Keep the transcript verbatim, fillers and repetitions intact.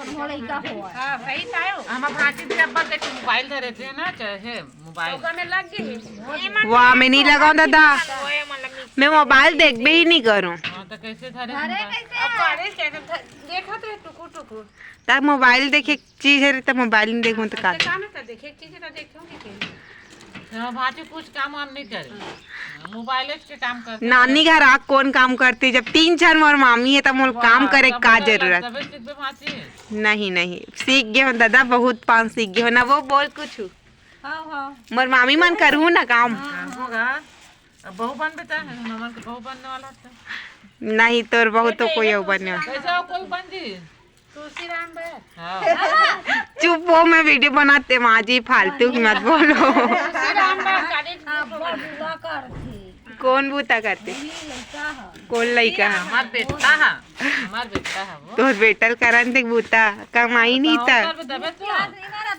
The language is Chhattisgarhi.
हो लइका हो। हाँ, सही था। हमर भांची भी अब्बा देख मोबाइल धरे थे ना, चाहे मोबाइल। ओकर में लग गई। वाह, मैं नहीं लगाऊं दादा, मैं मोबाइल देखबे ही नहीं करूं। हाँ, तो कैसे धरे अरे मोबाइल? कैसे अब करे कैसे ध-, देखा तो टुकु टुकु। तब मोबाइल देखे चीज है, तब मोबाइल नहीं देखूं तो का? काम है तो देखे चीज तो देखूंगी के। हमर भांची कुछ काम वाम नहीं करे, मोबाइल के काम करते। नानी घर आ कौन काम करती, जब तीन चार मोर मामी है तब मोर काम करे का जरूरत? तबे सीखबे भांची। नहीं नहीं, सीख गए हो दादा, बहुत पान सीख गए हो ना। वो बोल कुछ, हाँ हाँ। मोर मामी मन करू ना काम। होगा। अब बहू बनबे त है, हमन के बहू बनने वाला था। नहीं, तोर बहुत तो कोई और बने। कैसे हो कोई बन जी? तुलसीराम बे। हाँ। चुप हो, मैं वीडियो बनाते माँ जी, फालतू की मत बोलो। तुलसीराम बे काली बुआ कर थी। कौन बूता करते? लड़का है। कौन लइका है? हमार बेटा है, हमार बेटा है वो। तोर बेटल करन देख बूता, कमाई नहीं था। कर तबे तो। नहीं मारा